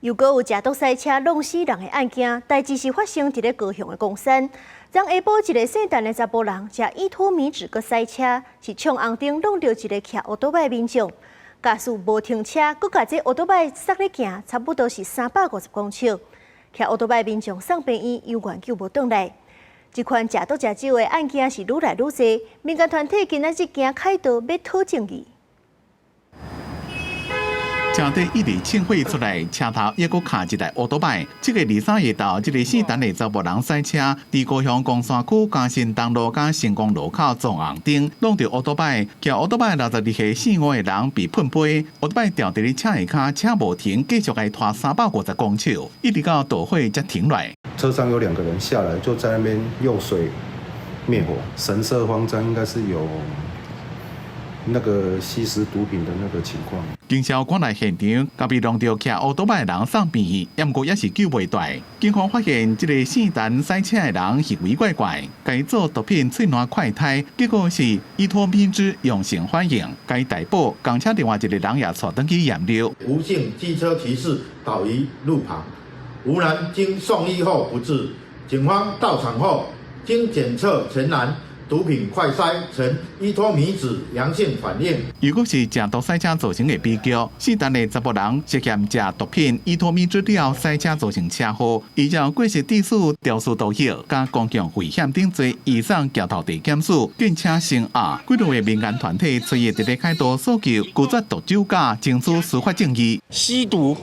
又閣有食毒賽車弄死人的案件，代誌是發生佇咧高雄的岡山。昨下晡一个姓陳的查埔人，食依托咪酯閣賽車，是衝紅燈挵著一個騎歐多擺民眾，駕駛無停車，閣共這歐多擺塞咧行，差不多是350公尺。騎歐多擺民眾送病院，猶原救無轉來。這款食毒食酒的案件是愈來愈濟，民間團體今仔日行凱道欲討正義。車底一直衝火出來，車頭猶閣卡一台烏多擺。這個二三下晝，這個姓陳的查埔人賽車，佇高雄岡山區嘉新東路佮成功路口撞紅燈，挵著烏多擺，騎烏多擺62歲姓吳的人被噴飛，烏多擺掉佇咧車下跤，車無停，繼續共拖350公尺，一直到著火才停落來。車上有兩個人下來，就在那邊用水滅火，神色慌張，應該是有那個吸食毒品的那個情況。警消趕來現場，共被挵著騎烏多擺的人送病院，毋過也是救袂回。警方發現這個姓陳賽車的人行為怪怪，共伊做毒品喙瀾快篩，結果是依托咪酯陽性反應，共伊逮捕。共車另外一個人也帶轉去驗尿。吳姓機車騎士倒於路旁，吳男經送醫後不治。警方到場後，經檢測全男毒品快篩呈依托咪酯陽性反應。如果是食毒賽車造成的悲劇，姓陳的查埔人涉嫌食毒品依托咪酯了賽車造成車禍，依照過失致死、肇事逃逸、佮公共危險等罪，移送橋頭地檢署，敬請聲押。幾多个民間團體出現佇咧凱道訴求，拒絕毒酒駕，爭取司法正義。吸毒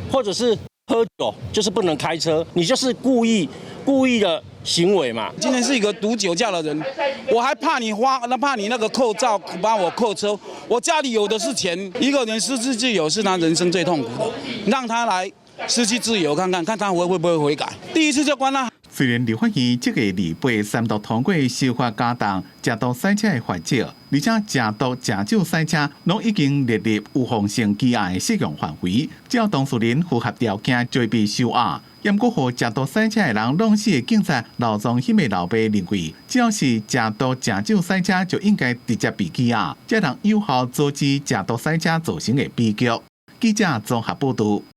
或者是喝酒，就是不能開車，你就是故意故意的行為嘛。今天是一個毒酒駕的人，我還怕你花，那怕你那個扣照把我扣車。我家裡有的是錢，一個人失去自由是他人生最痛苦的，讓他來失去自由看看，看他會不會悔改。第一次就關了。雖然立法院這個禮拜三度通過修法加重食毒賽車的罰則，而且食毒、食酒賽車攏已經列入預防性羈押的適用範圍，只要當事人符合條件，就會被收押。毋過，予食毒賽車的人弄死的警察劉宗興的老爸認為，只要是食毒、食酒賽車，就應該直接被羈押，才能有效阻止食毒賽車造成的悲劇。記者綜合報導。